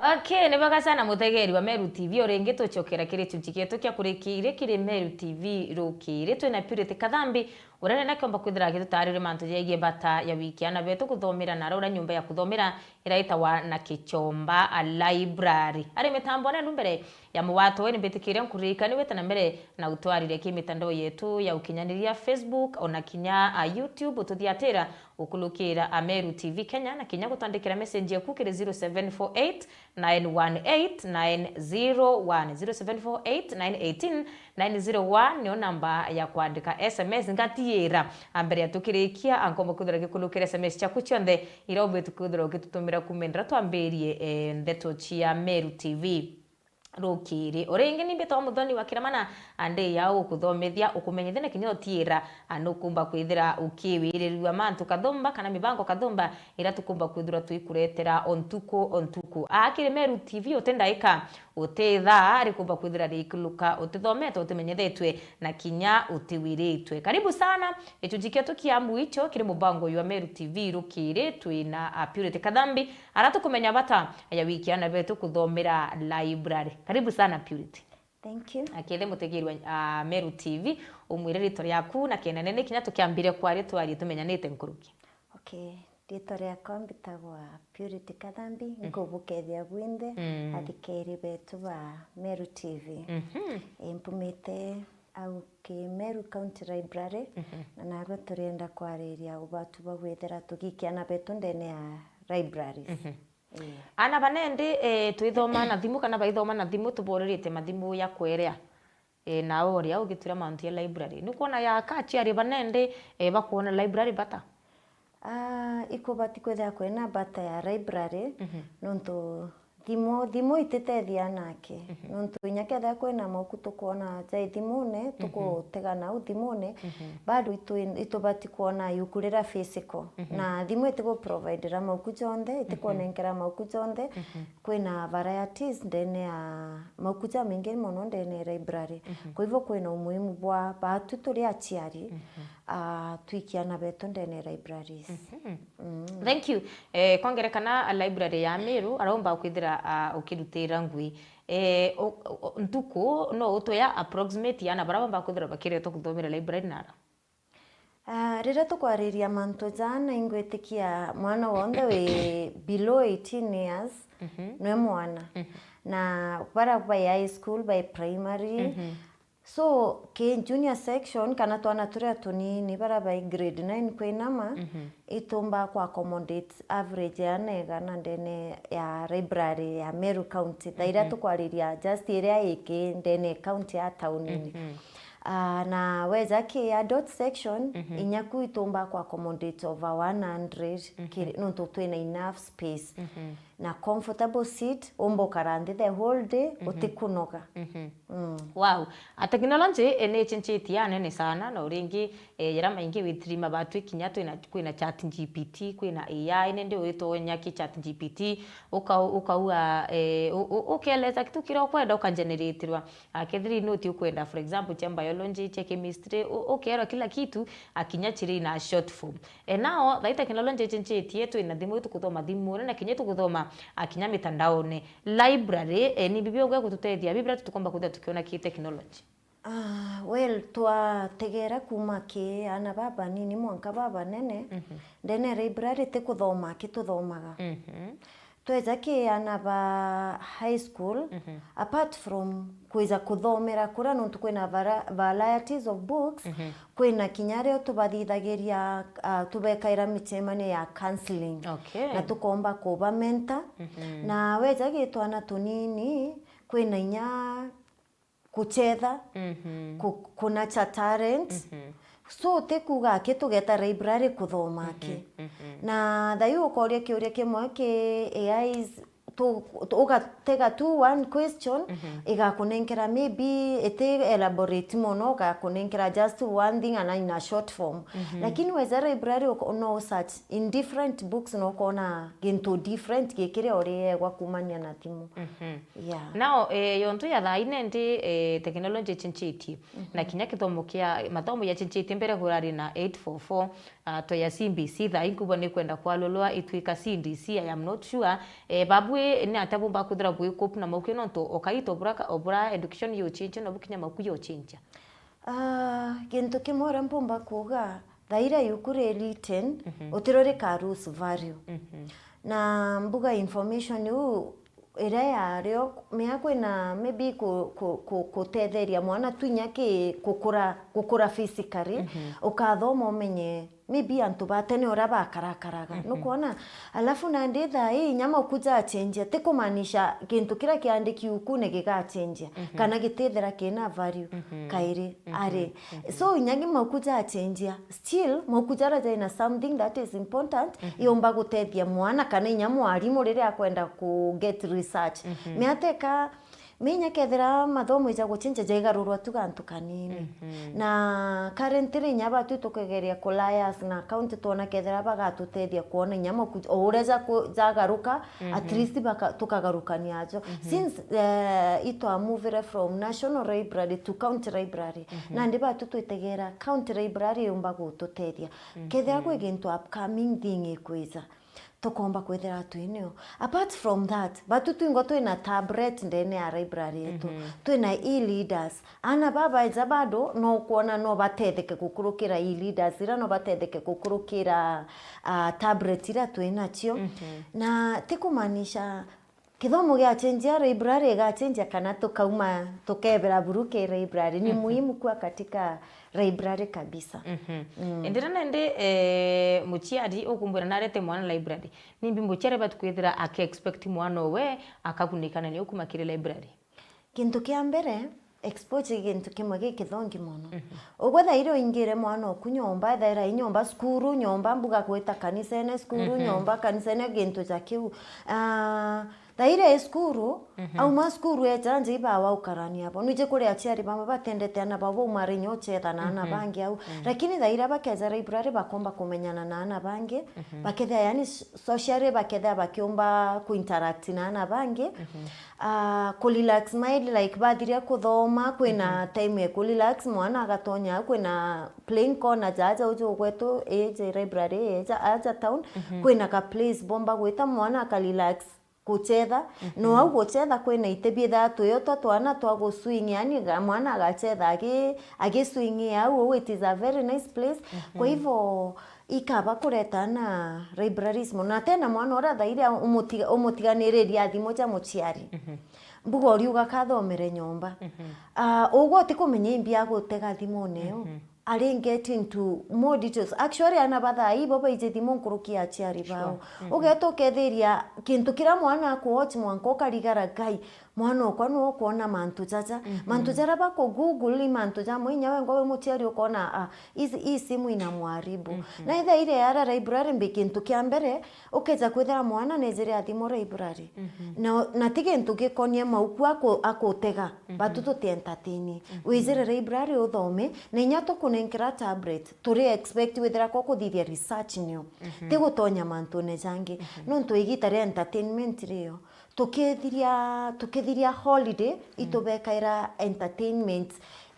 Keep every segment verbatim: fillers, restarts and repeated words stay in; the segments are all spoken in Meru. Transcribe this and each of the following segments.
Okay, ni bwega sana mutegeri wa Meru T V, o ringi tucokera kiri gicunci gietu kia kurikiiria kiri Meru T V rukiri. Twina Purity Kathambi, uria nene akiomba kwithira agitutariria mantu jegie bata ya wikia ana betu kuthomera na aria uria nyumba ya kuthomera iraitawa na Kichomba a library. Ari mitambone nu mbere ya mugwatwe, ni mbitikiria nkuririkania wite na mbere na utwariria ki mitandao yetu ya ukinyaniria, Facebook, ona kinya a YouTube, ututhiatira ukulukira a Meru T V Kenya, na kinya gutwandikira message yaku kiri zero seven four eight nine one eight nine zero one, zero seven four eight nine eighteen nine zero one nio namba ya kwandika S M S. Ngatiira, a mbere ya tukirikia, ankomba kwithira gikulukira S M S ciaku cionthe iria umbite kwithira ugitutumira kuuma ndira twambirie, eh, ndeto cia Meru T V rukiri. O ringi ni mbitwa Muthoni wa Kiramana, a ndi ya gukuthomithia, ukumenyithia na kinya utiira, a nukumba kwithira ukiwirirua mantu kathumba kana mibango kathumba iria tukumba kwithirwa twikuretera o ntuku o ntuku. A kiri Meru T V uti ndaika, uti thaa rikumba kwithira riikuluka utithomete, utimenyethetwe na kinya utiwiritwe. Karibu sana. Gicunci kietu kia mwicho kiri mubango jwa Meru T V rukiri, twina a Purity Kathambi, aria tukumenya bata ya wikia ana betu kuthomera library. Karibu sana Purity. Thank you. Akethe mutegeri wa, a, Meru T V, umwire ritwa riaku na kenene ni kinya tukiambire kwaria twarie tumenyanite nkuruki. Okay, ritwa riakwa mbitagwa Purity Kathambi, nkubukethia bwinthe, mm, athikeri betu ba Meru T V. Mhm. Ii, mpumite au ki Meru County Library, mhm, na narua turienda kwariria ubatu bwa gwithira tugikia ana betu ndene ya libraries. Mhm. Ii. Ana banene ndi, eh, twithoma na thimu kana baithoma na thimu, tuborerite mathimu ya kwerea. Eh, na uria ugitwira mantu ya library. Nukwona ya kachi ari banene ndi, eh, bakwona library bata? Ah, ikubati kwithira kwina bata ya library, mhm, nontu thimu, thimu ititethia anake. Mhm. Nontu inya kethira kwina mauku tukwona jai thimune, mhm, tukutega nau thimune, mhm, bado itu-, itubati kwona iuku riria physical. Mhm. Na thimu itigu providera mauku jonthe, itikwonenkera mauku jonthe. Mhm. Kwina varieties ndene ya mauku jamaingi mono ndene ya library. Mhm. Kwa hivyo kwina umuhimu bwa batu turi aciari, mhm, ah, twikia ana betu ndene ya libraries. Mhm. Mm. Thank you. Eh, kwa ngerekana, a library ya Meru, araumba kwithira, ah, ukirutira ngui. Eh, o, o, ntuku, no utwea approximate ya ana bara bamba kwithira bakiretwa kuthomera library nara? Ah, riria tukwariria mantu jana, ingwitikia mwana wonthe wi below eighteen years, mhm, nwe mwana. Mhm. Na bara bai high school, bai primary, mhm. So, ki junior section, kana twana turia tunini, bara bai grade nine kwinama, mhm, itumbaa ku accommodate average ya ana igana ndene ya library ya Meru County, tha iria, mhm, tukwariria just iria iki ndene county ya taunini. Mhm. Ah, na weja ki adult section, mhm, inya ku itumbaa ku accommodate over one hundred, mhm, kiri, nontu twina enough space. Mhm. Na comfortable seat, umba ukara nthi the whole day, mhm, utikunoga. Mhm. Mm. Wow. A technology, eh, ni ichenjetie anene sana, na uringi, eh, jara maingi witirima batu kinya twina, kwina chat G P T, kwina A I, nindi witonya ki chat G P T, uka-, ukauga, eh, u-, u-, ukeleza kitu kiria ukwenda ukageneratirwa. Ah, kethira ni uti ukwenda, for example, cia biology, cia chemistry, u-, ukerwa kila kitu, akinya chiri na short form. E, nao, thaa ii technology ichenjetie, twina thimu, itukuthoma thimune, na kinya itukuthoma, a, kinya mitandaone. Library, e, ni bibi uguo gututethia, bibi biria tukomba kwithira tukiona ki technology? Ah, well, twategera kuma ki ana babanini mwanka babanene, mhm, ndene ya library ti kuthoma ki tuthomaga. Mhm. Tweja ki ana ba high school, mhm, apart from kwija kuthomera kuria, nontu kwina vari-, varieties of books, mhm, kwina kinya aria tubathithagiria, ah, tubekaira micemanio ya counseling. Okay. Na tukomba kuba mentor. Mhm. Na weja gi twana tunini, kwina inya kuchetha, mhm, ku-, kunacha talent. Mhm. So, ti kuuga aki tugeta library kuthoma aki. Mhm, mhm. Na thaa ii ukoria kiuria kimwe ki A I is, tu-, tu-, ugatega tu one question, mhm, igakunenkera maybe iti elaborate mono, ugakunenkera just one thing and in a short form. Mhm. Lakini weza library uko-, no search in different books, no ukona gintu different gikire uri egwa kumania na thimu. Mhm. Yeah. Nao, eh, yontu ya thaa ine ndi, eh, technology ichenjetie. Mhm. Na kinya kithomo kia, mathomo yachenjetie, mbere kurari na eight four four, ah, to ya C B C, thaa ii nkubwa ni kwenda kwalulwa itwika C D C, I am not sure. Eh, babu Ni atia bumba kwithira bwi cope na mauku nontu o kaita obura, obura education yuchinchia, nobu kinya mauku yuchinchia? Ah, gintu kimwe uria mpumba kuuga, thaira yuku ri written, mhm, utiro rika lose value. Mhm. Na mbuga information iu iria yario, mea kwina maybe ku, ku, ku, kutetheria mwana tu inya ki gukura, gukura physically, mhm, ukathoma umenye maybe antu ba tene uria bakarakaraga. Mhm. Nukwona? Alafu nandi thaa ii inya mauku jachenjia, ti kumaanisha gintu kiria kiandiki ukune gigachenjia, mhm, kana gitithira kina value, mhm, kairi, mhm, ari. Mhm. So inya gi mauku jachenjia, still mauku jaria jaina something that is important, mhm, yumba gutethia mwana kana inya mwarimu riria akwenda ku get research. Mhm. Miateka Minya kethira mathomo ja guchenja jaigarurwa tu gantu kanini. Mhm. Na currently inya batu tukegeria ku liaise na county twona kethira bagatutethia kwona inya maku o uria jaku-, jagaruka, at mhm, least baka-, tukagarukania ajo. Mhm. Since, eh, itwa move from National Library to County Library, mhm, nandi batu twitegera County Library yumba gututethia. Mhm. Kethira kwi gintu upcoming thing ikwija, tukomba kwithira twinio. Apart from that, batu twingwa twina tablet ndene ya library yetu. Mhm. Twina e-leaders. Ana babaeja bado no kwona no batetheke gukurukira e-leaders, ira no batetheke gukurukira, ah, tablet ira twinacio. Mhm. Na ti kumaanisha kithomo giachenjia, library igachenjia kana tukauma tukebera buru ki library. Ni, mhm, muhimu kuwa katika library kabisa. Mhm. Mm. Indi riria nandi, eh, muciari ukumbwira narete mwana library, nimbi muciari abati kwithira aki expect mwana owe akagunika na niukuma kiri library? Kintu kia mbere, exposure i gintu kimwe gikithongi mono. Mhm. Ugwe thairi uingire mwana oku nyomba, ethaira i nyomba, cukuru, nyomba, mbuga gwita kanisene, cukuru, mhm, nyomba, kanisene, gintu ja kiu. Ah, Thaira e cukuru, mhm, auma cukuru eja nja ibawa ukarania bo. Nwiji kuri aciari bamwe batendete ana bao bauma ari inya uchetha na ana, mhm, bangi au. Mhm. Lakini thaira bakeja library bakomba kumenyana na ana bangi, mhm, bakethia yani s-, socially bakethia bakiumba ku interact na ana bangi. Mhm. Ah, ku relax mind, like bathiria kuthoma, kwina, mhm, time ya ku relax, mwana agatonya au, kwina playing corner jaja uju gwetu, eje library, eja, aja town, mhm, kwina ka place bomba gwita mwana aka relax. Guchetha. Mhm. No au guchetha kwina iti biithaa twio twa twana twa guswing, yani ga-, mwana agachetha agi-, agiswing au, au it is a very nice place. Mhm. Kwa hivyo, ikaba kureta na libraries mono. Na tena mwana uria thairi umutiga-, umutiganiriria thimu ja muciari. Mhm. Mbuga uriuga kathomere nyomba. Mhm. Ah, ugwe utikumenya imbi agutega thimune yo. Mhm. Ari get into more details. Actually, ana ba thaa ii bo baiji thimu nkuruki ya aciari bao. Sure. Mhm. Ugeeta ukethiria kintu kiria mwana aku watch mwanka ukarigara, Ngai, mwana okwa nwe ukwona mantu jaja. Mhm. Mantu jaria baku Google i mantu jamwe, inya wengwa wi muciari ukona, ah, ii, ii simu ina mwaribu. Mhm. Na ithaire ara library mbi kintu kia mbere, Ukeja kwithira mwana nejire athimo library, mhm, na, na ti gintu gikonie mauku aku-, akutega, mhm, batu tuti entertain. Mhm. Wijire library uthome, na inya tukunenkera tablet, turi expect withira ko kuthithia research nio. Mhm. Ti gutonya mantune jangi. Mhm. Nontu igita ria entertainment rio, tukithiria, tukithiria holiday, mhm, itubekaira entertainment.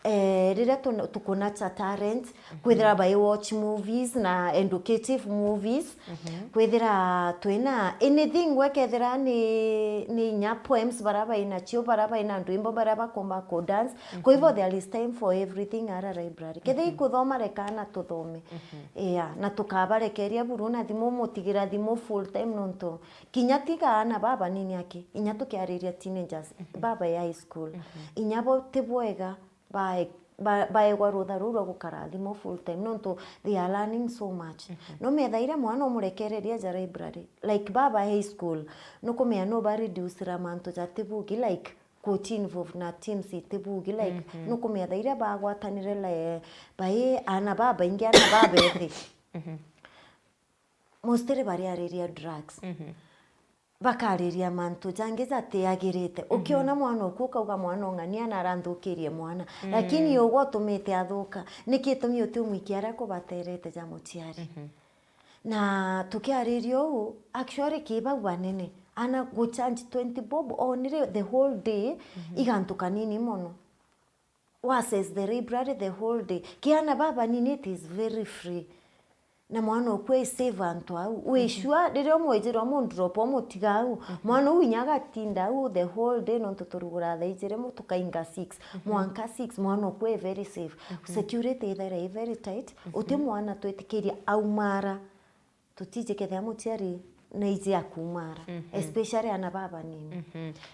Eh, riria tuna-, tukunacha talent, mhm, kwithira bai watch movies na educative movies, mhm, kwithira twina anything, gwekethira ni, ni inya poems bara bainacio, bara baina ndwimbo bara bakomba ku dance. Mhm. Kwa hivyo there is time for everything ara library. Kethira, mhm, ikuthoma, reka ana tuthome. Mhm. Yeah, na tukabarekeria buru na thimu, mutigira thimu full time nontu kinya tiga ana baba nini aki, inya tukiariria teenagers, mhm, baba ya high school. Mhm. Inya bo ti bwega, bae-, ba-, baegwa rutha ruu rwa gukara thimu full time, nontu they are learning so much. Mhm. No methaira mwana umurekereria aja library, like baba high school, nukumea no ba reducira mantu ja tibugi, like kuchi involve na teams itibugi, like, mhm, nukumea thaira bagwatanire, like, bai ana babaingi, ana babethi. Mhm. Mostly bariariria drugs. Mhm. Bakariria mantu jangi jatiagirite. Mhm. Ukiona mwana uku ukauga, "Mwana ung'ania na aranthukirie mwana." Mm. Lakini ugwe utumite athuka. Niki gitumi utiumwikia aria kubaterete ja muciari? Mhm. Na tukiariria uu, actually ki bau banene, ana guchange twenty bob onire the whole day, mhm, igantu kanini mono. Wa access the library the whole day. Ki ana babanini it is very free. Na mwana oku ai safe antu au. Wi sure, riria umwijira umudrop umutiga au, mwana uu inya agatinda au the whole day, nontu turugura thaa ijiri mu-, tukainga six. Mwanka six, mwana oku e very safe. Security ithaira i very tight. Uti mwana twitikiria aumara. Tutiji kethira muciari naiji akumara. Especially ana babanini.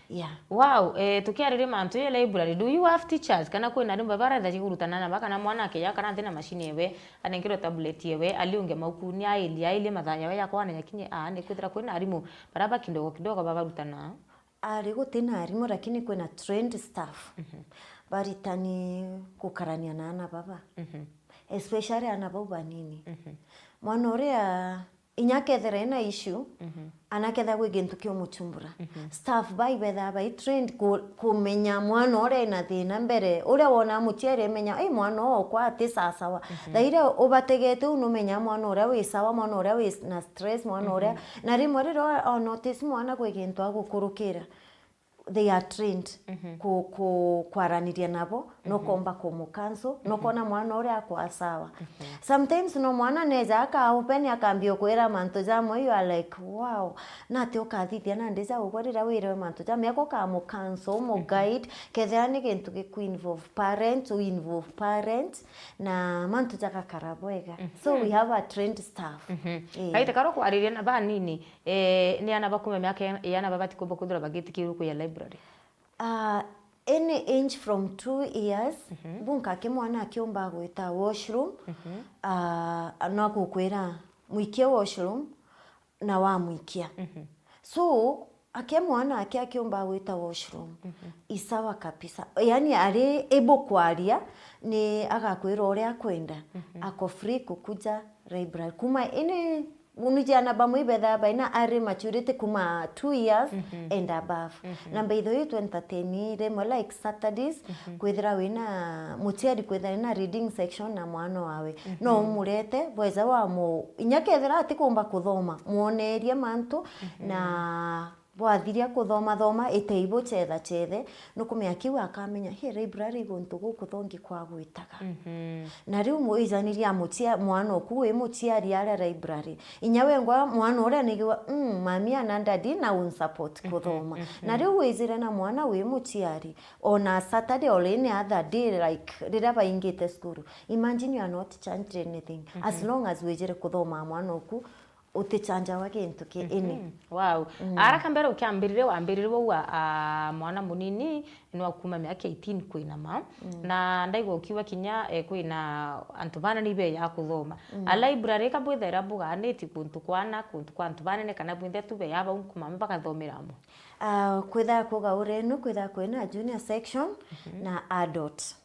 Yeah. Wow, eh, tukiariria mantu ya library, do you have teachers? Kana kwina arimu babarethagia kurutana na ba, kana mwana akeja kana nthi na machine ewe, anengerwe tablet ewe, aliunge mauku ni ailie, ailie mathaa yawe ya kwana yakinye, aa, ni kwithira kwina arimu bara ba kidogo kidogo babarutana? Ari guti na arimu, lakini kwina trained staff. Baritani gukarania na ana baba. Especially ana bau banini. Mwana uria inya akethira ena issue, ana akethira gwi gintu kiumuchumbura. Staff bai bethaa bai trained ku-, kumenya mwana uria ena thina mbere. Uria wona muciari emenya, "Ei, mwana uu okwa ati sasawa." Thaa iria ubategete u numenya mwana uria wi sawa, mwana uria wi na stress, mwana uria. Na rimwe riria o notice mwana gwi gintu agukurukira, they are trained ku-, ku-, kwaraniria nabo, nokomba kumucancel, nokona mwana uria akwa sawa. Sometimes no mwana neja aka open akambia kwira mantu jamwe, you are like, "Wow, nati ukathithia nandi ja ugwe riria wiriwe mantu jamwe?" Ako kamucancel, umuguide, kethira ni gintu giku involve parent, u involve parent, na mantu jagakara bwega. So we have a trained staff. Eh. Gaita karo kwariria na banini, Eh, ni ana ba kuma miaka ya, ya ana babati kumba kwithirwa bagitikirwe kuya library? Ah, any age from two years, bunka aki mwana akiumba gwita washroom, ah, no agukwira, "Mwikie washroom," na wamwikia. So, aki mwana aki akiumba gwita washroom, isawa kabisa. Yani, ari able kwaria, ni agakwira uria akwenda. Ako free kukuja library. Kuma any Niji ana bamwe ibethaa baina early maturity kuma two years and above. Na by the way, twenty thirteen rimwe, like, Saturdays, kwithira wina muciari, kwithira wina reading section na mwana wawe. No umurete, bweza wamu-, inya kethira atikumba kuthoma, mwonerie mantu, na bwathiria kuthoma thoma, itei bucetha cethe, nukumenya kiu akamenya, "Hi, library i guntu gukuthongi kwa gwitaga." Na riu mwijaniria mucia-, mwana oku wi muciari aria library. Inya wengwa mwana uria nigiwa, "Mm, mami ana daddy na unsupport kuthoma." Na riu wijire na mwana wi muciari, ona Saturday or any other day, like, riria baingite cukuru. Imagine you are not charged anything. As long as wijire kuthoma mwana oku, utichanjawa gintu ki ini. Wow. Araka mbere ukiambirire, wambirire wauga, ah, mwana munini ni wa kuma miaka eighteen kwinama. Na ndaigua ukiuga kinya, eh, kwina antu banene ibeya kuthoma. A library ka bwithaira bugaanitie kuntu kwana, kuntu kwa antu banene, kana bwinthe tu beya bau nkumami bagathomera amwe? Ah, kwithaa kuga urenu, kwithaa kwina junior section na adult.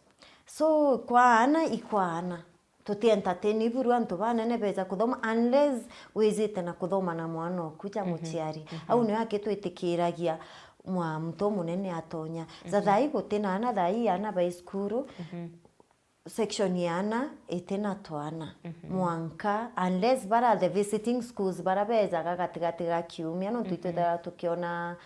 So, kwa ana, ikwa ana. Tuti entertain buru antu banene beja kuthoma unless wijite na kuthoma na mwana oku ja muciari. Au nio aki twitikiragia mwa muntu umunene atonya. Ja thaa ii guti na ana, thaa ii ana bai cukuru, section ya ana iti na twana. Mwanka, unless bara the visiting schools bara bejaga gatigati ga kiumia, nontu itwithaga tukiona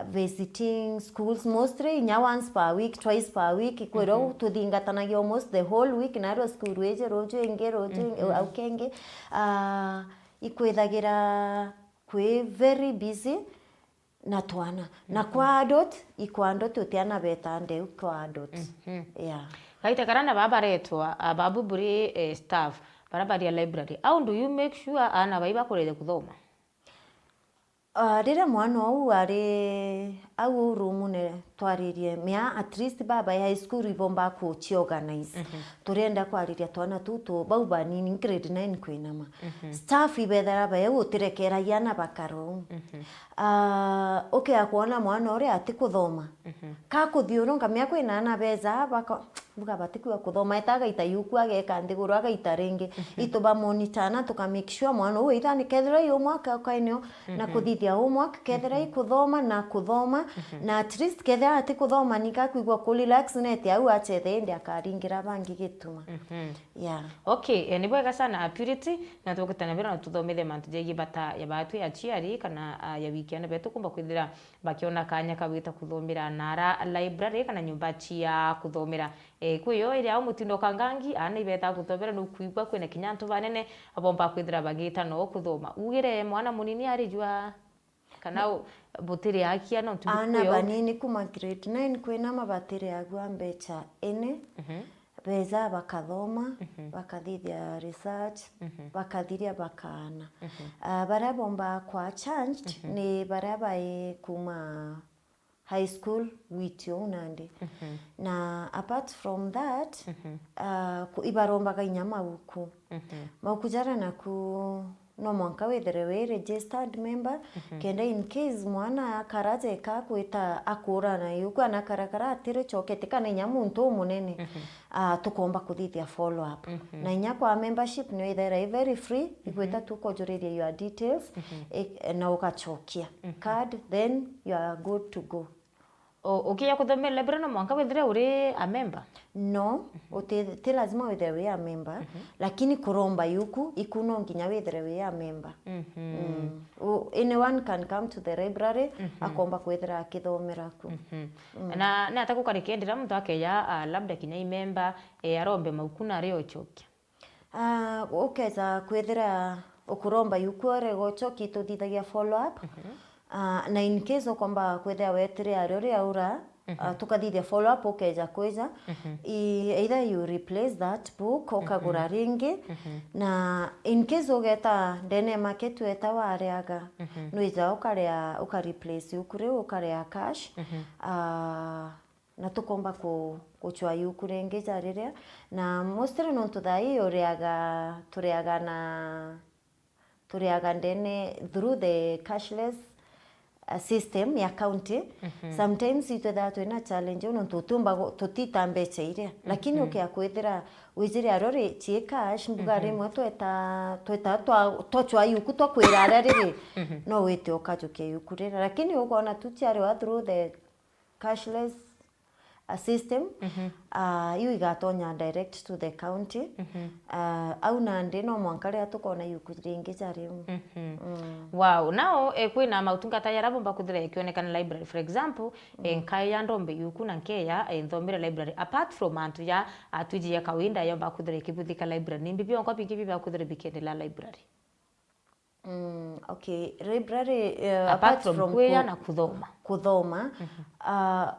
visiting schools mostly inya once per week, twice per week, kwirwo tuthingatanagia almost the whole week, nairwo cukuru iji ruju ingi, ruju ingi, au kingi. Ah, ikwithagira kwi very busy na twana. Na kwa adult, ikwa adult utiana beta ndeu kwa adult. Yeah. Gaita karana baba baretwa, ah, babu buri, eh, staff, bara baria library. How do you make sure ana bai bakureja kuthoma? Ah, riria mwana uu ari au uu room-une twaririe, mea at least baba ya high school ibomba ku-, ci organize. Turenda kwariria twana tutu bau banini, grade nine kwinama. Staff ibethera bae utirekeragia ana bakara uu. Ah, ukea kwona mwana uria atikuthoma. Ka kuthiurunka, mea kwina ana beja baka-, buga batikwigua kuthoma, eta agaita yuku, ageka nthiguru, agaita ringi. Itu ba monitor na tuka make sure mwana uu either ni kethira i homework akaineo na kuthithia homework, kethira i kuthoma na kuthoma, na at least kethira ati kuthoma nika kwigua ku relax nete au achethe indi akaringira bangi gituma. Yeah. Okay, eh, ni bwega sana, ah, Purity, na tugukitana bira na tuthomithie mantu jegie bata ya batu ya aciari kana, ah, ya wiki ana betu kumba kwithira bakiona kanya ka gwita kuthomera nara library kana nyumba cia kuthomera. Eh, kwi yo iri au mutindo kangangi, aana ibeta kuthomera nukwigua kwina kinya antu banene abomba kwithira bagita no kuthoma. Ugire mwana munini ari jua kana u-, butiri akia no tu. Aana banini kuma grade nine kwina mabatiri agua mbecha ene, mhm, beja bakathoma, mhm, bakathithia research, mhm, bakathiria bakaana. Mhm. Ah, baria bomba kwa changed, mhm, ni baria bai kuma high school gwitio uu nandi. Mhm. Na apart from that, mhm, ah, ku-, ibarombaga inya mauku. Mhm. Mauku jaria naku no mwanka withire wi registered member, mhm, kenda in case mwana akaraja eka akwita akurana yuku anakarakara atiri chokete kana inya muntu umunene, mhm, ah, tukomba kuthithia follow up. Mhm. Na inya kwa membership nio ithaira i very free, mhm, igwita tu ukojuriria your details, mhm, i-, na ugachokia, mhm, card, then you are good to go. O-, ukija kuthomera library no mwanka withire uri a member? No, mhm, uti-, ti lazima withire wi a member, mhm, lakini kuromba yuku, iku no nginya withire wi a member. Mhm. Mm. U-, anyone can come to the library, mhm, akomba kwithira akithomera ku. Mhm. Mm. Na, na ata gukari kendera muntu akeja, ah, labda kinya i member, eh, arombe mauku na ari ochokia? Ah, ukeja kwithira ukuromba yuku urega uchoki tuthithagia follow up. Mhm. Ah, na in case ukomba kwithira wetire ario riaura, mhm, ah, tukathithia follow up ukeja kwija. Mhm. I-, either you replace that book, ukagura, mhm, ringi. Mhm. Na in case ugeta ndene market weta wariaga, mhm, nwija ukaria, uka replace yuku riu ukaria cash. Mhm. Ah, na tukomba ku-, kuchwa yuku ringi ja riria. Na mostly nontu thaa ii uriaga, turiaga na, turiaga ndene through the cashless, uh, system ya county. Mhm. Sometimes itwethaga twina challenge iu nontu tutiumba gu-, tutita mbecha iria. Lakini, mhm, ukia kwithira wijire ario ri-, chie cash, mbuga, mhm, rimwe tweta, tweta twa-, twachwa yuku twakwira aria riri, mhm, no wite ukajukia yuku riria. Lakini ukwona tu chiariwa through the cashless, a system, mhm, ah, iu igatonya direct to the county. Mhm. Ah, au nandi no mwanka riria tukona yuku ringi ja riu. Mhm. Mm. Wow. Now, eh, kwina mautungata jaria bomba kwithira ikionekana library. For example, eh, mm, nkaeja ndombe yuku na nkeja, eh, nthomere library. Apart from antu ja atwiji ya kawaida yomba kwithira ikibuthika library, ni mbi biongo bingi bibia kwithira bikiendelea library? Mm, okay. Library, eh, apart, apart from, from kwiya ku-, na kuthoma. Kuthoma, mhm, ah,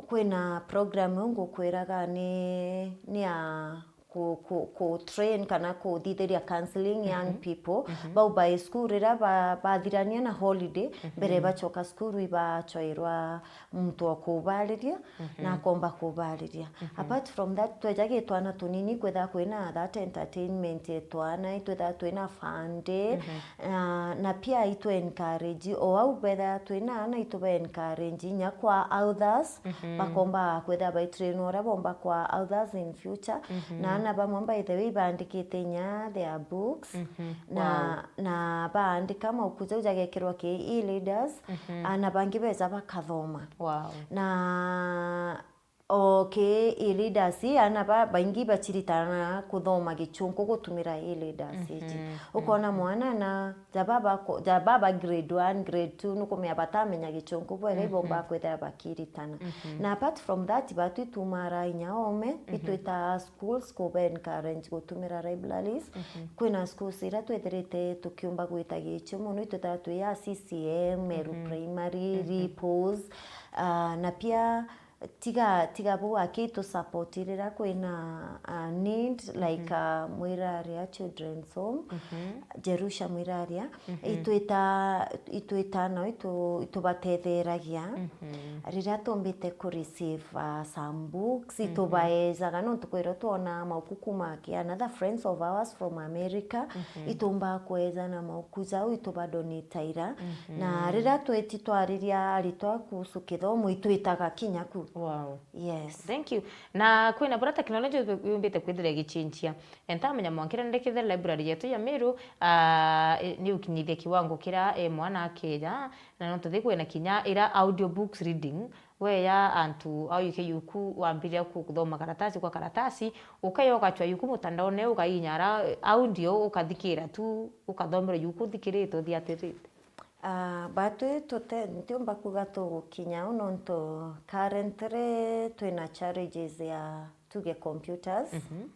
kwina program iu ngukwiraga ni, ni ya ku, ku, ku train kana kuthithiria counselling young, mhm, people. Mhm. Bau bai school riria ba-, bathirania na holiday, mhm, mbere bachoka school ibachwairwa muntu wa kubariria, mhm, na akomba kubariria. Mhm. Apart from that, tweja gi twana tunini, kwetha kwina that entertainment ya twana, itwetha twina fun day, mhm, ah, na pia itu encourage, o au betha twina ana itu ba encourage inya kwa authors, mhm, bakomba kwetha baitrain uria bomba kwa authors in future. Mhm. Na ana bamwe by the way ibandikite inya their books, mhm, na, wow, na baandika mauku jau jagekirwa ki e-readers, mhm, ana bangi beja bakathoma. Wow. Na o ki e-readers, ana ba-, baingi bachiritana kuthoma Gichunku gutumira e-readers iji. Mhm, ukona, mhm, mwana na ja baba ko-, ja baba grade one, grade two, nukumenya batamenya Gichunku bwega, mhm, ibomba kwithira bakiritana. Mhm. Na apart from that, batu itumara inya ome, mhm, itwita schools kuba encourage gutumira libraries. Mhm. Kwina schools iria twithirite tukiumba gwita Gichunku mono, itwita twi ya C C M, Meru, mhm, Primary, mhm, Ripples, ah, na pia tiga, tiga bau aki itu support riria kwina, ah, need, like, mhm, ah, Mwiraria Children's Home, mhm, Jerusha Mwiraria, mhm, itwita, itwita nao itu-, itubatetheragia. Mhm. Riria tumbite ku receive, ah, some books, mhm, itubaejaga nontu kwirwo twona mauku kuma ki another friends of ours from America, mhm, itumba kweja na mauku jau itubadonataira. Mhm. Na riria tweti twariria aritwa kuhusu kithomo, itwitaga kinya ku. Wow. Yes. Thank you. Na kwina buria technology yumbite kwithira igichinjia. Ntamenya mwanka riria ndikithira library yetu ya Meru, ah, i-, ni ukinyithia kiwango kiria, eh, mwana akeja, na nontu thi kwina kinya ira audio books reading, weya antu au yuke yuku wambiria ku-, kuthoma karatasi kwa karatasi, ukeya ugachwa yuku mutandaone, ukainyara, eh, audio, ukathikira tu, ukathomera yuku uthikirite uthiatirite. Ah, batwi tute-, ntiumba kuga tugukinya au nontu currently twina challenges ya tuge computers. Mhm.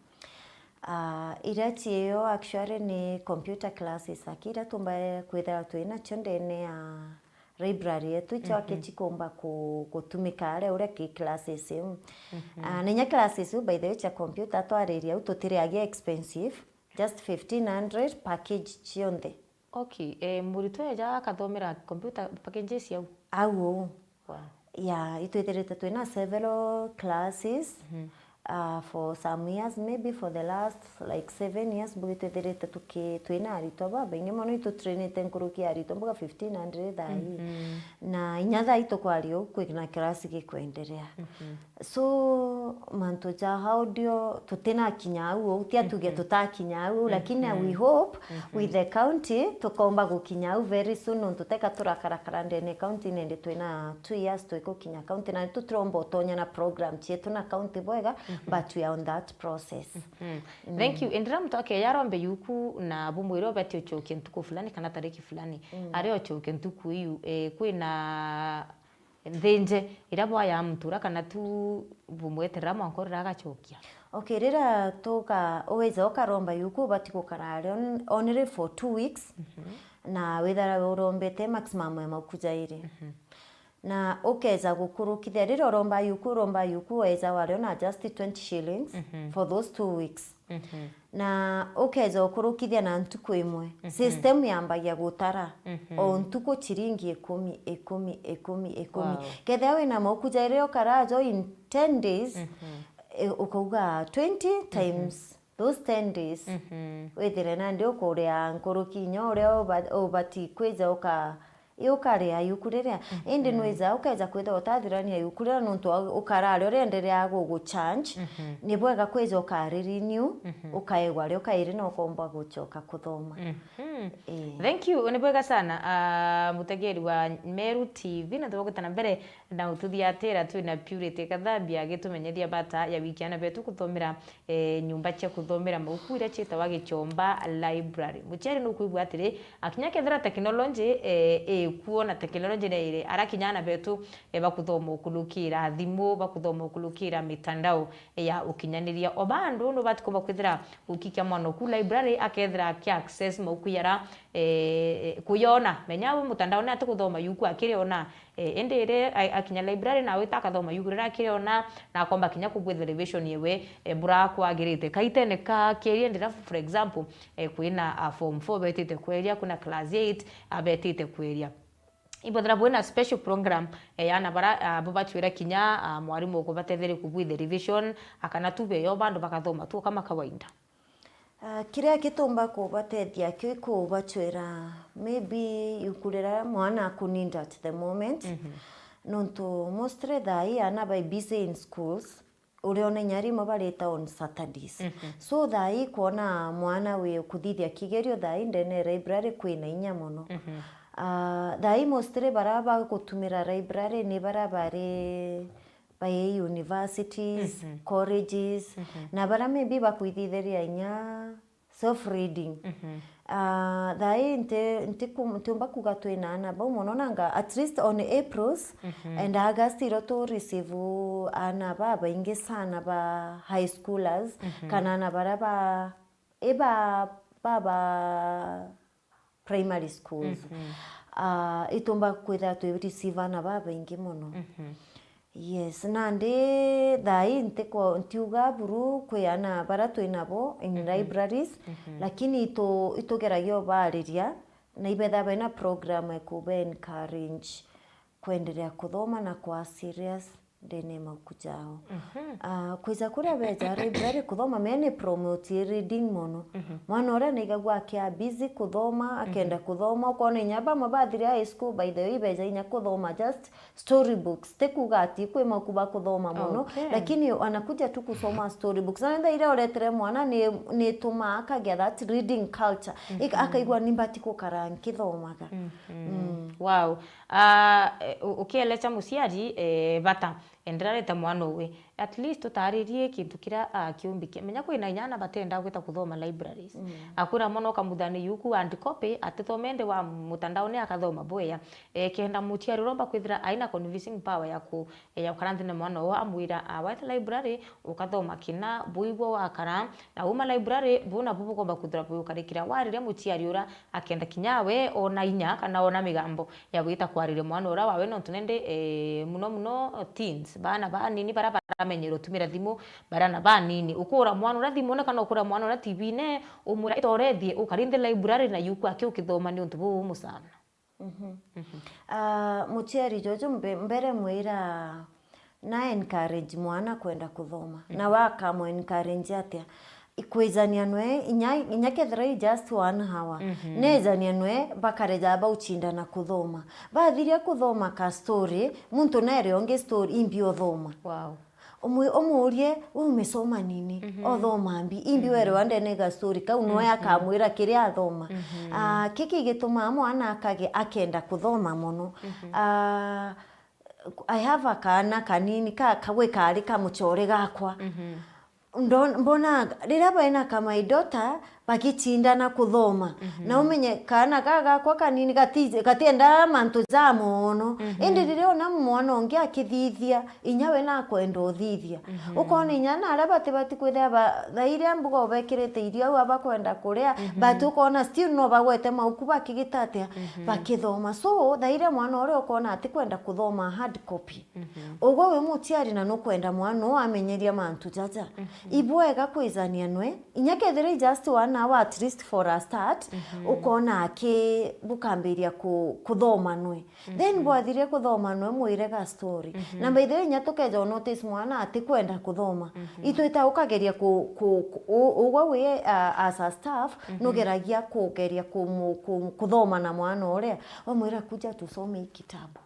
Ah, iria ciio actually ni computer classes aki iria tumba kwithira twina cio ndene ya library yetu, icio aki cikumba ku-, gutumika aria uria ki classes iu. Mhm. Ah, na inya classes iu, by the way, cia computer twariria au tutiriagia expensive, just fifteen hundred package cionthe. Okay, eh, muritwa eja akathomera computer packages au? Au uu. Wow. Yeah, itwithirite twina several classes, mhm, uh, for some years, maybe for the last, like, seven years, mbugi twithirite tuki-, twina aritwa babaingi mono, itutrainite nkuruki ya aritwa mbuga fifteen hundred thaa ii. Mhm. Na inya thaa ii tukwaria uu kwina class gikwenderea. Mhm. So, mantu ja audio tutinakinya au, au ti atuge tutakinya au, lakini we hope with the county tukomba gukinya au very soon, nontu teka turakarakara ndene county nende twina two years twikukinya county, na tutiromba utonya na program cietu na county bwega, but we are on that process. Mm. Thank you. Indira muntu akeya arombe yuku na bumwire ubati ucokie ntuku fulani kana tariki fulani, ari ucokie ntuku iu, eh, kwina nthinje iria bwaya muntu uria kana tu bumweterera mwanka urira agacokia? Okay, rira tuka-, uwija ukaromba yuku, ubati gukara ari on-, only for two weeks, na withira urombete maximum ya mauku jairi. Na ukeja gukurukithia, rira uromba yuku, uromba yuku, weja wari ona just twenty shillings for those two weeks. Na ukeja ukurukithia na ntuku imwe, system yambagia gutara o ntuku ciringi ikumi, ikumi, ikumi, ikumi. Wow. Kethira wina mauku jairi ukarajo in ten days, e, ukauga twenty times those ten days, withire nandi ukuria nkuruki inya uria uba-, ubati kwija uka-, i ukaria yuku riria. Indi nwija ukeja kwithira utathirania yuku riria nontu wa ukara aria urienderea gugu charge, ni bwega kwija ukarirenew, ukaegwa aria ukairi na ukomba gucoka kuthoma. Ii. Thank you, ni bwega sana, ah, mutegeri wa Meru T V, na tugukita na mbere na ututhiatira twina Purity Kathambia agitumenyethia bata ya wiki ana betu kuthomera eh, nyumba cia kuthomera mauku iria ciitagwa Gichomba Library. Muciari nukwigua atiri, akinya kethira technology, eh, ikuo na technology ni iri, arakinya ana betu, eh, bakuthoma ukulukira thimu, bakuthoma ukulukira mitandao ya ukinyaniria. O bandu nubati kumba kwithira ukikia mwana oku library, akethira aki access mauku yara, eh, kuyona. Menya we mutandao ni ati kuthoma yuku akiriona, Eh, indi iri a-, akinya library na awita akathoma yuku riria akiriona, na akomba kinya kubwithira revision yewe, eh, bura kwagirite. Kaitene ka kiri ndira, for example, eh, kwina a form four betite kweria, kwina class eight, a betite kweria. Ibwethira bwina special program, eh, ya ana bara, ah, bubachwira kinya, ah, mwarimu ukubatetheria kubwithia revision, akana tu beyo bandu bakathoma tu kama kawaida. Ah, kiria gitumba kubatethia kio ikubachwira maybe yuku riria mwana aku need at the moment. Nontu mostly thaa ii ana bai busy in schools, uriona inya rimwe barita on Saturdays. So thaa ii kwona mwana wi kuthithia kigerio thaa ii ndene ya library kwina inya mono. Ah, thaa ii mostly bara bagutumira library ni bara bari by universities, colleges, na bara maybe bakwithithiria inya self reading. Ah, thaa ii nti-, ntiku-, ntiumba kuga twina ana bau mono nanga, at least on Aprils and August iro tu receive ana babaingi sana ba high schoolers, kana ana bara ba, iba, ba, ba primary schools. Ah, itumba kwithira twi receive ana babaingi mono. Yes, nandi thaa ii ntikwo-, ntiuga buru kwi ana bara twi nabo in libraries, lakini itu-, itugeragia ubariria, na ibetha baina program ya kuba encourage kwenderea kuthoma na kwa serious ndene ya mauku jao. Ah, kwija kuria beja library kuthoma, me ni promote reading mono. Mwana uria naigagua akia busy kuthoma, akenda kuthoma, ukona inya bamwe bathire high school, by the way, beja inya kuthoma just story books. Ti kuga ati kwi mauku ba kuthoma mono, lakini wanakuja tu kusoma story books. Na thaa iria uretere mwana ni, ni itumaa akagia that reading culture. Ik-, akaigua ni mbati gukara nkithomaga. Wow. Ah, eh, u-, ukielecha muciari, eh, bata, ndirarite mwana uwe. At least utaririe kintu kiria, ah, kiumbi kia. Menya kwina inyana batenda gwita kuthoma libraries. Mm. Akwira mwana ukamuthani yuku hard copy, atithome indi wa mutandaoni akathoma bwea. E, kenda muciari uromba kwithira aina convincing power ya ku, ya gukara nthini mwana uwe amwira, ah, waita library, ukathoma kina bui bwo wakara, na uma library, bu nabu bukomba kwithira bukarikira wariria muciari ura akenda kinya we ona inya kana ona migambo ya gwita kwariria mwana ura wawe, nontu nende, eh, muno muno teens, bana banini bara baramenyera utumira thimu, barana banini. Ukura mwana ura thimune kana ukura mwana ura T V-ne, umwira, "Ita urethie, ukari nthi library na yuku aki ukithoma niuntu buu umucana." Mhm. Mhm. Ah, muciari jojo mbe-, mbere mwira na encourage mwana kwenda kuthoma. Mhm. Na wakamu encourage atia? Ikwijania nwe, inya, inya kethira i just one hour. Mhm. Nejania nwe, bakare ja baucindana kuthoma. Bathiria kuthoma ka story, muntu nere ongi story, imbi othoma. Wow. Umwi-, umurie, "We umesoma nini? Mhm. Othoma mbi?" Imbi. Mhm. Werewa ndene ga story kau, nwe, mhm, akamwira kiria athoma. Mhm. Ah, kiki gitumaa mwana akage-, akenda kuthoma mono. Mhm. Ah, I have a kaana kanini ka, ka gwe kaari kamucore gakwa. Mhm. Ndo-, mbona riria baina ka my daughter bagicindana kuthoma. Mhm. Na umenye kaana ka gakwa kanini gati-, gatiendaa mantu ja mono. Mhm. Indi riria ona mwana ungi akithithia, inya we nakwenda uthithia. Mhm. Ukona inya na aria batibati kwithira ba-, thaa iria mbuga ubekirite irio au abakwenda kuria, mhm, but ukona still no bagwete mauku bakigita atia, mhm, bakithoma. So, thaa iria mwana uria ukona atikwenda kuthoma hard copy, mhm, ugwe wi muciari na nukwenda mwana uu amenyeria mantu jaja, mhm, ibwega kwijania nwe, inya kethira i just one hour at least for a start, mhm, ukona aki bukambiria ku-, kuthoma nwe. Then, mhm, bwathirie kuthoma nwe mwire ga story. Mhm. Na by the way, inya tukeja u notice mwana atikwenda kuthoma. Mhm. Itwita ukageria ku-, ku-, ku-, u-, ugwe wi, uh, as a staff, mhm, nugeragia kugeria kumu-, ku-, kuthoma na mwana uria, wamwira, "Kuja tusome hii kitabu."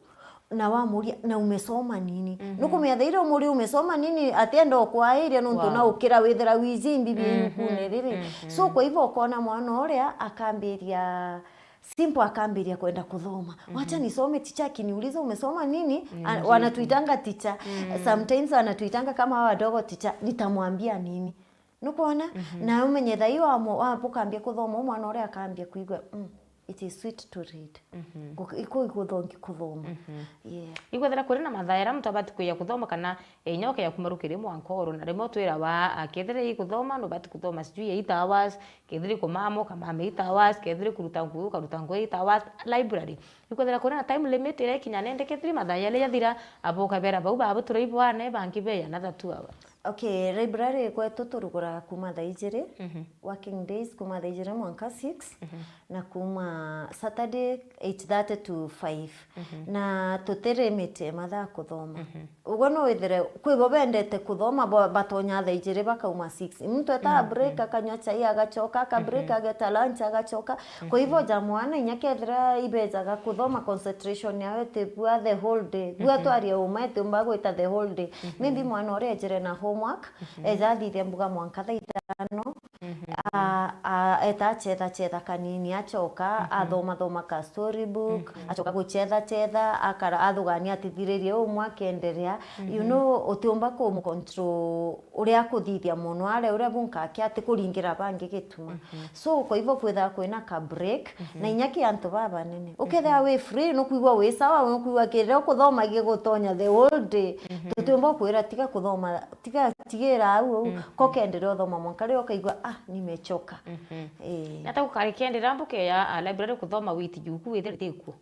Na wamuria, "Na umesoma nini?" Mhm. Nukumenya thaira umuria, "Umesoma nini?" Atienda ukwairia nontu, wow, na ukira withira wiji mbibi, mhm, yukune riri. Mhm. So, kwa hivyo ukona mwana uria akambiria simple, akambiria kwenda kuthoma. Mhm. "Wacha nisome, teacher akiniuliza umesoma nini?" Mm, a-, wanatuitanga teacher. Mm. Sometimes wanatuitanga kama hawa wadogo, "Teacher, nitamwambia nini?" Nukwona? Mhm. Na umenye thaa ii wamo-, wambuka ambia kuthoma, u mwana uria akambia kwigua, "Mm, it is sweet to read." Mhm. Gu-, iku iguthongi kuthoma. Mhm. Yeah. Ikwethira kuri na mathaa jaria muntu abati kwija kuthoma kana, eh, inya ukeja kuma rukiri mwanka oro, na rimwe utwirawa, ah, kethira i kuthoma, nubati kuthoma sijui eight hours, kethira i kumama, ukamama eight hours, kethira i kuruta ngugi, ukaruta ngugi eight hours, library. Ikwethira kuri na time limit iria ikinya nende, kethira i mathaa jaria jathira, abo ukabera bau babu turai bwane, bangi beja another two hours. Okay, library gwetu turuguraga kuma thaa ijiri, mhm, working days, kuma thaa ijiri mwanka six, mhm, na kuma Saturday eight thirty to five. Mhm. Na tutirimite mathaa kuthoma. Mhm. Uguo no withire kwi bo bendete kuthoma, bo batonya thaa ijiri bakauma six. Muntu etaa, mhm, break, akanywa chai agachoka, aka break, mhm, ageta lunch agachoka. Kwa hivyo, mhm, ja mwana inya kethira ibejaga kuthoma, concentration yawe itibua the whole day. Bua, mhm, twaria uma itiumba gwita the whole day. Mhm. Maybe mwana uria ejire na homework, mhm, eja athithia mbuga mwanka thaa itano, mhm, a-, a-, eta achetha chetha kanini, achoka, mhm, athoma thoma ka storybook, mhm, achoka guchetha chetha, akara, athugania atithiririe umwe akenderea. You, mhm, know, utiumba kumu control uria akuthithia mono, aria uria bunkake atikuringira bangi gituma. Mhm. So, kwa hivyo kwithaga kwina ka break, mhm, na inya ki antu babanene. Ukethira, mhm, wi free, nukwigua wi sawa, nukwigua kiria ukuthoma gigutonya the whole day. Mhm. Tutiumba kwira tiga kuthoma, tiga, tigira au au, mhm, ko kenderea uthoma mwanka riria ukaigua, "Ah, nimechoka." Mhm. Ii. Nata gukari kenderea mbuke ya, ah, library kuthoma witi juku withire tikuo?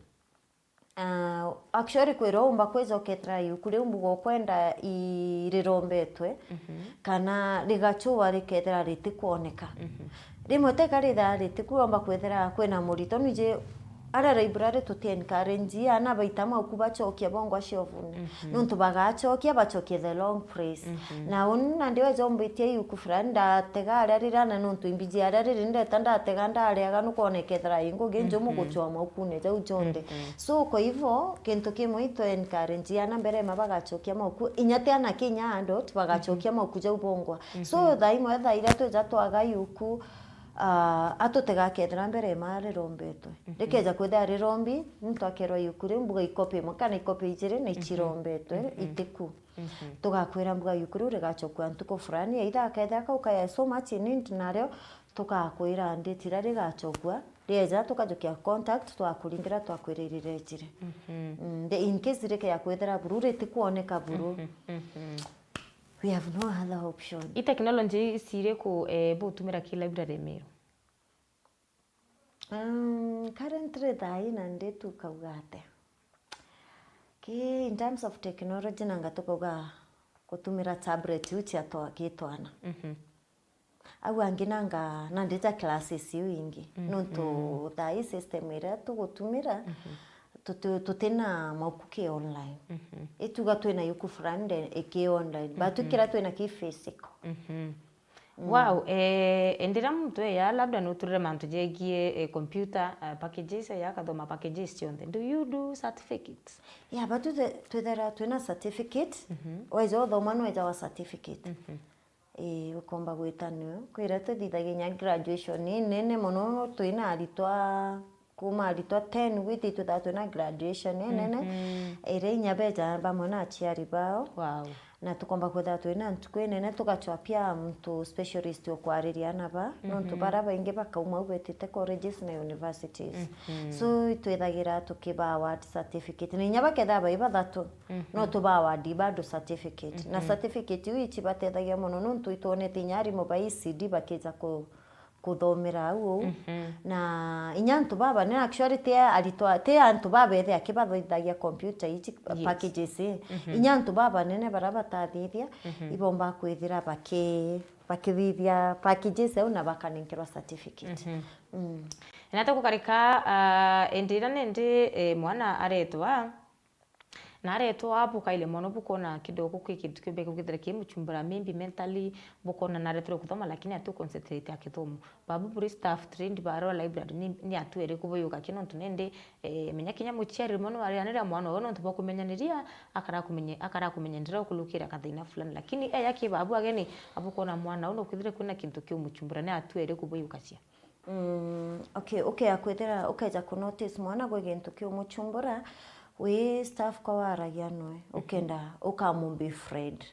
Ah, actually, kwira umba kwija ukethira iuku riu mbuga ukwenda i-, rirombetwe, mhm, kana rigachua rikethira ritikwoneka. Mhm. Rimwe teka rithira ritikwomba kwithira kwina murito, nwiji aria library tuti encourage ana baita mauku bachokia bongwa ciovune. Mhm. Nontu bagachokia, bachokie the long phrase. Mhm. Na uni nandi weja umbitie iuku fulani, ndatega aria rira, na nontu imbiji aria riri, ndeta ndatega ndariaga, nukwona ikethira i ngugi njumu, mhm, guchwa maukune jau jonthe. Mhm. So, kwa hivyo, kintu kimwe itu encourage ana mbere ma bagachokia mauku, inya ti ana kinya adult, bagachokia, mhm, mauku jau bongwa. So, mhm, thaa imwe thaa iria twija twaga iuku, ah, atutega kethira mbere ma rirombetwe. Mhm. Rikeja kwithira rirombi, muntu akerwa iuku riu mbuga ikopi imwe kana ikopi ijiri na, mhm, ichirombetwe, mhm, itiku. Mhm. Tugakwira mbuga yuku riu rigacokua ntuku fulani, either akethira kau kaya so much in need nario, tugakwira date iria rigacokua, rieja tukajukia contact, twakuringira, twakwira irirejire. Mhm. Mm, the, in case rikeya kwithira buru, ritikwoneka buru. Mhm, mhm. We have no other option. I technology ici iriku, eh, butumira ki library Meru? Um, currently thaa ii nandi tukauga atia? Ki, in terms of technology, nanga tukauga gutumira tablet iu cia twa-, gitwana. Mhm. Au angi nanga, nandi ja classes iu ingi. Mhm. Nontu thaa ii system iria tugutumira, mhm, tuti-, tutina mauku ki online. Mhm. Ituga twina yuku fulani, then iki online. But, mhm, kira twina ki physical. Mhm. Mm. Wow, eh, indi riria muntu eya labda nuturire mantu jegie, eh, computer, eh, packages, eya akathoma packages cionthe. Do you do certificates? Yeah, but twithe-, twithera twina certificate. Mhm. Waija uthoma nwejawa certificate. Mhm. Ii, ukomba gwita niyo. Kwira tuthithagia inya graduation inene mono, twina aritwa kuma aritwa ten gwiti twithaa twina graduation inene, mhm, iria inya beja bamwe na aciari bao. Wow. Na tukomba kwithira twina ntuku inene, tugacwapia muntu specialist ukwariria aana ba, nontu, mhm, baria baingi bakauma au betite colleges na universities. Mhm. So, itwithagira tukibaa award certificate. Na inya bakethira bai bathatu, mhm, no tubaa award bado certificate. Na, mhm, certificate iu ichibatethagia mono, nontu itwonete inya arimu ba E C D bakija ku-, kuthomera au uu. Mhm. Na inya antu babanene, actually, ti aritwa, ti antu babethe akibathithagia computer ici, yes, packages ii. Mhm. Inya antu babanene baria batathithia, mhm, ibomba kwithira baki-, bakithithia packages au na bakanenkerwa certificate. Mhm. Mm. Na tugukarika, ah, indi iria nindi, eh, mwana aretwa, na aretwa bukaile mono, bukona kidogo kwi kintu kiumbe kugithira ki muchumbura, maybe mentally bukona naretirwe kuthoma lakini atu concentrate ya kithomo. Babu buri staff trained ba Royal Library ni, ni atu eri kubuyuka ki nontu nindi, eh, menya kinya muchiari rimwe nwarianiria mwana uyu nontu bwa kumenyaniria, akara kumenye-, akara kumenyanira ukulukira kathina fulani. Lakini eya ki babu ageni, abukona mwana uyu nukwithire kwina kintu kiumuchumbura, ni atu eri kubuyuka cia. Mm, okay, ukeya kwithira, ukeja ku notice mwana gwi gintu kiumuchumbura, wi staff kwa waragia noe, mhm, ukenda ukamu befriend.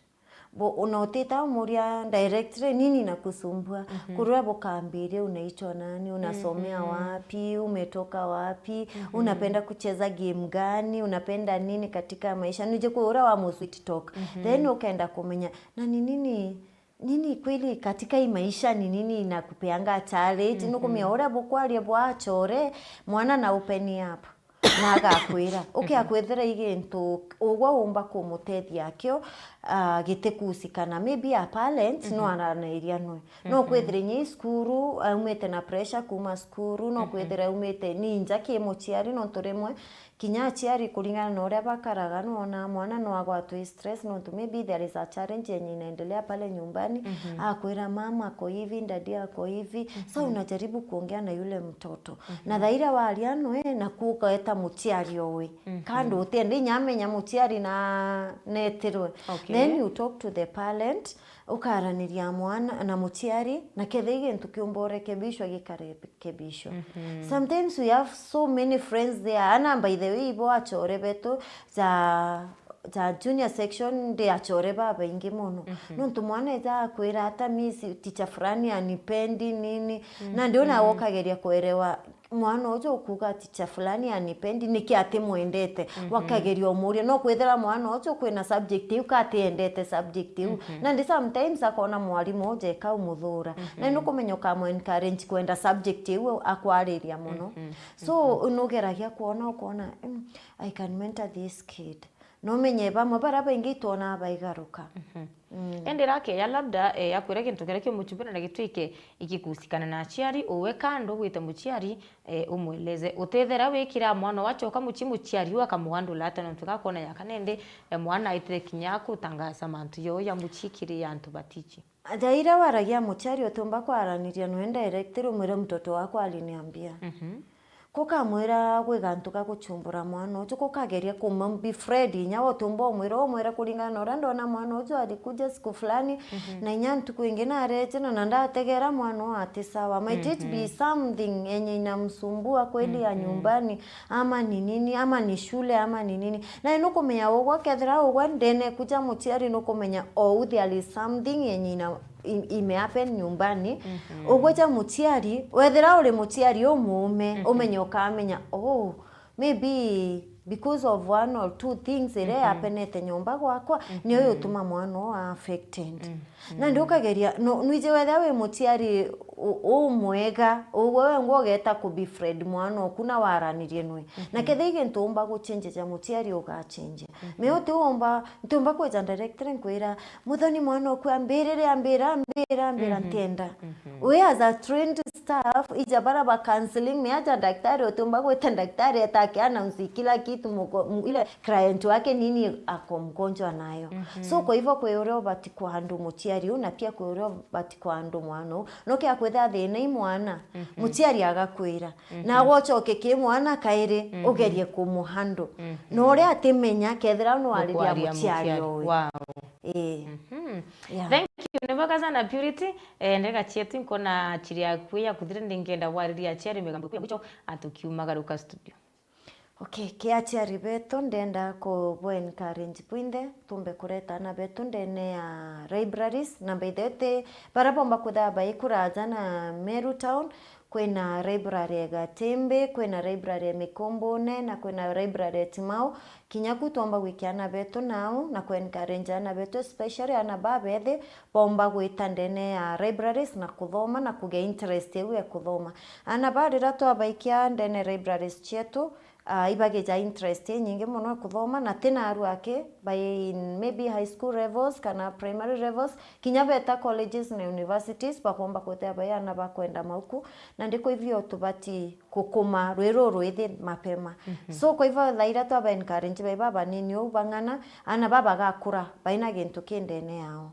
Bo, una utita umuria directly, "Nini inakusumbua?" Mhm. Kurua bukambiria, "Unaitwa nani? Unasomea, mhm, wapi? Umetoka wapi? Mhm. Unapenda kucheza game gani? Unapenda nini katika maisha?" Nije kwi uria wa mu sweet talk. Mhm. Then ukenda kumenya, na ni nini Nini kweli katika hii maisha ni nini inakupeanga challenge? Mhm. Nukumenya uria bukwaria bwa achore, mwana na open up. Na agakwira. Ukia, mhm, kwithira i gintu ugwe umba kumutethia akio, ah, gitikusikana. Maybe a parent, no, mhm, aranairia nwe. No, mhm, kwithira inya i cukuru, aumite na pressure kuma cukuru, no, mhm, kwithira aumite ni nja ki muchiari, nontu rimwe Kinya aciari kuringana na uria bakaraga, nwona mwana no agwatwe stress, nontu maybe there is a challenge yenye inaendelea pale nyumbani. Mhm. Akwira, "Mama ako hivi, daddy ako hivi." Mhm. Sa unajaribu kuongea na yule mtoto. Mhm. Na thaira waria nwe, na kuukaeta muciari owe. Mhm. Kando utiende inya amenya muciari na netirwe. Okay. Then you talk to the parent, ukaraniria mwana na muciari, na kethira i gintu kiumba urekebishwa, gikarekebishwa. Mhm. Sometimes we have so many friends there. Ana, by the way, ibo achore betu ja, ja junior section, ndi achore babaingi mono. Mhm. Nontu mwana eja akwira, "Ata miss, teacher fulani anipendi nini." Mhm. Na ndio na wokageria kuelewa mwana uju ukuga teacher fulani anipendi, niki atimwendete? Mhm. Wakageria umuria, no kwithira mwana uju kwina subject iu ka atiendete subject iu. Mhm. Nandi sometimes akona mwarimu uju eka umuthura. Mhm. Na nukumenya ukamu encourage kwenda subject iu akwariria mono. Mhm. So, mhm, nugeragia kwona, ukona, "Mm, I can mentor this kid." No menye bamwe baria baingi itwonaa baigaruka. Mhm. Mm. Indi rakeya labda, eh, akwira gintu kiria kiumuchumbura na gitwike igikusikana na aciari, uwe kando wite muciari, eh, umweleze. Utethera wikira mwana wachoka mucii muciari u akamugandula ata nontu gakwona ya kana indi, eh, mwana aitire kinya kutangaza mantu yo ya mucii kiri antu batichi. Thaira waragia muciari utiumba kwaraniria nwe directly umwire, "Mtoto wako aliniambia." Mhm. Kukamwira gwi gantu ga guchumbura mwana uju, kukageria kumubefriend inya utiumba umwira, umwira kuringana na uria ndona mwana uju arikuja siku fulani, na inya ntuku ingi nareje na, na ndategera mwana uu ati sawa. Might it be something yenye inamsumbua kweli ya nyumbani, ama ni nini, ama ni shule, ama ni nini. Na nukumenya ugwa, kethira ugwa ndene kuja muciari nukumenya ou there is something yenye ina im- imehappen nyumbani. Ugwe ja muciari, wethira uri muciari umuume, umenye ukamenya, oh, maybe because of one or two things iria yapenete nyomba gwakwa, niyo yutuma mwana uu affected. Na ndi ukageria, no, nwiji wethira wi muciari u- umwega, ugwe wengwa ugeta kubefriend mwana oku na waranirie nwe. Na kethira i gintu umba guchenjeja muciari ugachenjia. Me uti umba, ntiumba kwija directly nkwira, "Muthoni mwana oku ambirire, ambira, ambira, ambira, ntienda." We as a trained staff, ija bara ba counseling, me aja daktari, utiumba gwita daktari atake announce kila kitu muko, mu- ile client wake nini ako mgonjwa nayo. So kwa hivyo kwi uria ubati kuhandle muciari uu, na pia kwi uria ubati kuhandle mwana uu. No kia kwithira thina i mwana, muciari agakwira. Na gwochoke ki mwana kairi, ugerie kumuhandle. Na uria atimenya, kethira nwariria muciari owe. Wow. Ii. Mhm. Yeah. Thank you. Ni bwega sana Purity. Eh, ndega cietu nkona chiri yaku ya kuthira, ndingenda wariria aciari migambo ya mwicho atukiumagaruka studio. Okay, ki aciari betu, ndenda ku bo encourage bwinthe, tumbe kureta ana betu ndene ya libraries, na by the way, ti bara bomba kwithira baikuraja na Meru Town, kwina library ya Gatimbi, kwina library ya Mikombone, na kwina library ya Timau. Kinya ku twomba gwikia ana betu nau, na ku encourage ana betu, especially ana babethi, bomba gwita ndene ya libraries na kuthoma na kugia interest iu ya kuthoma. Ana ba rira twabaikia ndene libraries cietu, ah, ibagija interest inyingi mono ya kuthoma, na ti na aru aki, by in maybe high school levels kana primary levels, kinya beta colleges na universities, bakomba kwithira bai ana bakwenda mauku, na ndiko ivyo tubati kukuma rwi ruru rwithi mapema. So kwa hivyo thaira twaba encourage bai babanini uu bang'ana, ana baba bagakura baina gintu ki ndene yao.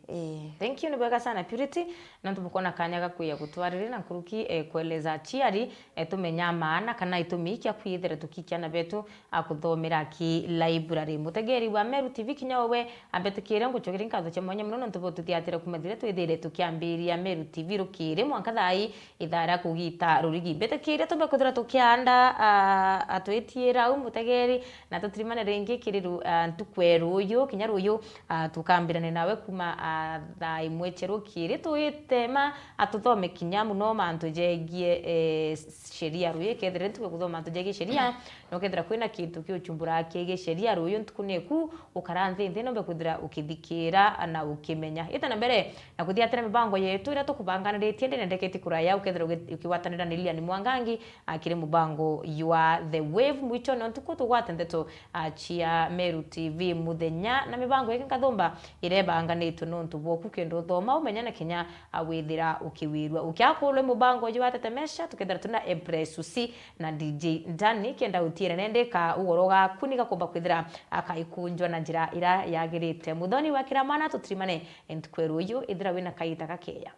Ii. Thank you, ni bwega sana Purity. Nontu bukona kanya ga kwija gutwariri na nkuruki, eh, kueleza aciari, eh, tumenya maana kana itumi kia kwithira tukikia ana betu a kuthomera ki library. Mutegeri wa Meru T V, kinya uwe ambetikire ngucokeria nkatho cia mwanya muno nontu bututhiatira kuma thire twithire tukiambiria Meru T V rukiri mwanka thaa ii ithaa ria kugita rurigi. Mbitikiria tumbe kwithira tukianda, ah, atwitiira au mutegeri, na tutirimane ringi kiri ru-, ah, ntuku ya ruuyu, kinya ruuyu, ah, tukambirania nawe kuma, ah, thaa imwe cia rukiri. Twitema, ah, tuthome kinya muno mantu jegie, eh, sheria. Ruuyu ikethira ntuku ya kuthoma mantu jegie sheria, na ukethira kwina kintu kiuchumburaga kigie sheria, ruuyu ntuku niku ukara nthi nthi nombe kwithira ukithikira na ukimenya. Ita na mbere, na kuthiatira mibango yetu iria tukubanganiritie, ndinendeketi kuraya ukethira ugi-, ukigwatanira na Lilian Mwangangi, ah, kiri mubango jwa The Wave. Mwichone o ntuku tugwate ndeto, ah, cia Meru T V muthenya, na mibango ingi nkathumba iria ibanganitwe nontu bwoku kenda uthoma, umenya na kinya, ah, withira ukiwirua. Ukiakurwe mubango jwa Tetemesha, tukethira tuna Empress Usi na D J Dani, kenda utiire nendeka ugoro gaku ni gakumba kwithira akaikunjwa na njira ira yagirite. Muthoni wa kira mwana tutirimane ntuku ya ruuyu, ithira wina kaita gakeya.